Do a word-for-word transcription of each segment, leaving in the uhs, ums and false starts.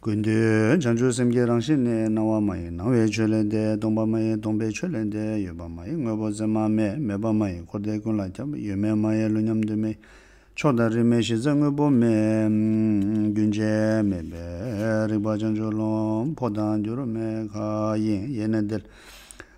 ཀུན་འདུས་བྱང་ཆུབ་སེམས་ཀྱི་རང་བཞིན་ནི། སྣང་བ་མ་ཡིན་སྣང་བའི་ཆོས་ལས་འདས། སྟོང་པ་མ་ཡིན་སྟོང་པའི་ཆོས་ལས་འདས། ཡོད་པ་མ་ཡིན་དངོས་པོ་མཚན་མ་མེད། མེད་པ་མ་ཡིན་འཁོར་འདས་ཀུན་ལ་ཁྱབ། ཡོད་མེད་མ་ཡིན་ལུས་མཉམ་དུ་མེད། ཕྱོགས་དང་རིས་མེད་གཞི་རྩ་དངོས་པོ་མེད། རྒྱུན་ཆད་མེད་པའི་རིག་པ་བྱང་ཆུབ་ཀློང་། འཕོ་དང་འགྱུར་མེད་མཁའ་དབྱིངས་ཡེ་ནས་བརྡལ།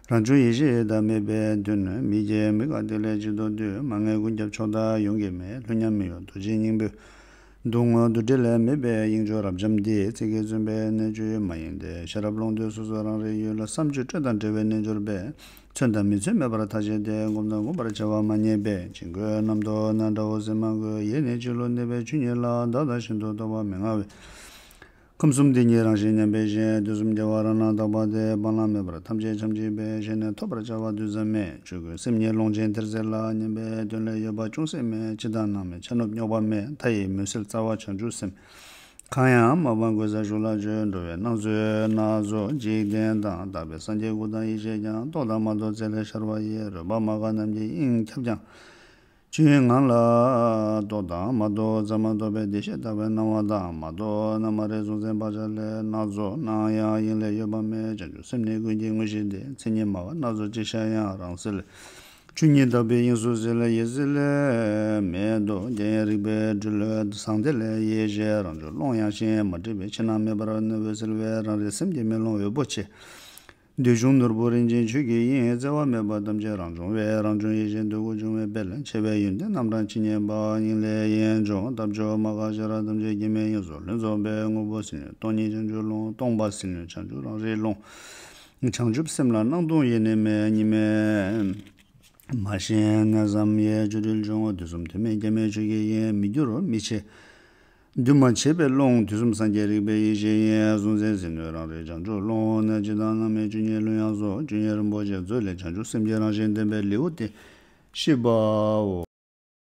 རང་བྱུང་ཡེ་ཤེས་ཡེ་དག་མེད་པའི་དོན། མི་སྐྱེ་མི་འགག་དེ་ལས་གཅིག་ཏུ་འདུས། མ་ངེས་ཀུན་ཁྱབ་ཕྱོགས་དང་ཡོངས་ཀྱི་མེད། ལྷུན་ཉམས་མི་གཡོ་རྡོ་རྗེ་སྙིང་པོའི་གདུང་། སྡུག་བསྔལ་འདུ་འབྲལ་ལས་མེད་པའི་དབྱིངས་ཕྱུག་རབ་འབྱམས་འདི། ཚིག་གིས་མཚོན་པའི་རྣལ་འབྱོར་མ་ཡིན་ཏེ། ཤེས་རབ་ཀློང་རྡོལ་སོ་སོ་རང་རིག་ཡུལ། བསམ་བརྗོད་སྤྲོས་དང་བྲལ་བའི་རྣལ་འབྱོར་པས། མཚོན་དང་མི་མཚོན་མེད་པར་ཐག་བཅད་དེ། བསྒོམ་དང་བསྒོམ་པར་བྱ་བ་མ་རྙེད་པས། བྱིང་རྒོད་རྣམ་རྟོག་སྣ་འདྲ་བོ་ཟིན་མ་དགོས། ཡེ་ནས་གཅིག་ལུས་གནས་པའི་ཆོས་ཉིད་ལ། བདག་ལྟ་བཞིན་དུ་རྟོག་པ་མི་མངའ་བས། ཁམས་གསུམ་འདི་ཉིད་རང་བཞིན་མཉམ་པའི་ཞིང་། དུས་གསུམ་རྒྱལ་བ་རང་སྣང་དག་པ་སྟེ། སྤང་བླང་མེད་པར་ཐམས་ཅད་ཕྱམ་གཅིག་པའི་ཞལ་ནས། ཐོབ་པར་བྱ་བ་འདུས་ཙམ་མེད། ཆོས་ཀུན་སེམས་ཉིད་ཀློང་ཆེན་ཐེར་ཟད་ལ། མཉམ་པའི་དོན་ལས་འོས་པ་ཅུང་ཟད་མེད། ཕྱི་དང་ནང་མེད་ཆ་ནུབ་རྙོག་པ་མེད། མཐའ་ཡས་མུན་སེལ་རྩ་བ་བྱང་ཆུབ་སེམས། གང་ཡང་མ་སྤངས་གོལ་ས་ཞུགས་ལ་སྤྱོད། འགྲོ་བའི་སྣང་ཚུལ་སྣ་ཚོགས་འཇིག་རྟེན་དང་། དག་པའི་སངས་རྒྱས་སྐུ་དང་ཡེ་ཤེས་ཀྱང་། རྟོགས་དང་མ་རྟོགས་རྩལ་ལས་ཤར་བ་ཡི། རོལ་པ་མ་འགགས་རྣམས་ཀྱི་དབྱིངས་ཁྱབ་ཀྱང་། ཆོས་དབྱིངས་ངང་ལ་རྟོགས་དང་མ་རྟོགས་རྩལ་མ་རྟོགས་པའི། བདེ་གཤེགས་དག་པའི་སྣང་བ་དང་། མ་རྟོགས་རྣམ་མ་རིག་གཟུང་འཛིན་བག་ཆགས་ལས། སྣ་ཚོགས་སྣང་ཡང་དབྱིངས་ལས་འོས་པ་མེད། བྱང་ཆུབ་སེམས་ནི་ཀུན་གྱི་དངོས་གཞི་སྟེ། མཚན་ཉིད་མ་འགགས་སྣ་ཚོགས་ཅི་ཤར་ཡང་། རང་གསལ་ཆོས་ཉིད་དག་པའི་དབྱིངས་སུ་གསལ། ཡེ་གསལ་མེད་དོ། རྒྱ་ཡན་རིག་པའི་སྦྲུལ་ཟངས་དེ་ལས་ཡེ་ཤེས་རང་བྱུང་ཀློང་ཡངས་ཤིང་མ་འདྲེས་པའི་ཕྱི་ནང་མེད་པར་ནུབ་པའི་གསལ་བའི་རང་རིག་སེམས་ཀྱི་མེ་ལོང་འོད་པོ་ཆེ། འདོད་ཆུང་ནོར་བུ་རིན་ཆེན་ཆོས་ཀྱི་དབྱིངས། བཙལ་བ་མེད་པ་ཐམས་ཅད་རང་བྱུང་བའི། རང་བྱུང་ཡེ་ཤེས་འདོད་དགུ་འབྱུང་བའི་དཔལ། ཆེ་བའི་ཡོན་ཏན་རྣམ་གྲངས་ཇི་སྙེད་པ། དབྱིངས་ལས་དབྱིངས་བྱུང་རྟགས་བརྗོད་མ་འགགས་ཤེས་རབ་ཐམས་ཅད་ཀྱི་མེ། དབྱིངས་སུ་ལྷུན་རྫོགས་པའི་དངོས་པོ་ཟིལ་གནོན་སྟོང་ཉིད་བྱང་ཆུབ་ཀློང་། སྟོང་པ་ཟིལ་གནོན་བྱང་ཆུབ་རང་རིག་ཀློང་། བྱང་ཆུབ་སེམས་ལ་སྣང་སྟོང་ཡེ་ནས་མེད། གཉིས་མེད་མ་ཞེན་གནས་སམ་ཡེ། སྤྱོད་འབྲེལ་འབྱུང་དུས་གསུམ་དུ་མེད་རྒྱ་མའི་ཆོས་ཀྱི་དབྱིངས། མི་འགྱུར་མི་ཆད་འདུས་མ་བྱས་པའི་ཀློང་། དུས་གསུམ་སངས་རྒྱས་རིག་པའི་ཡེ་ཤེས་དབྱིངས། གཟུང་འཛིན་ཟིལ་གནོན་རང་རིག་བྱང་ཆུབ་ཀློང་། གནས་སྤྱི་དང་རྣམ་སྨིན་ཆོས་ཉིད་ལྷུན་ཡངས་སུ། ཆོས་དབྱིངས་རིན་པོ་ཆེ་མཛོད་ལས་བྱང་ཆུབ་སེམས་ཀྱི་རང་བཞིན་བསྟན་པའི་ལེའུ་སྟེ་བཞི་པའོ།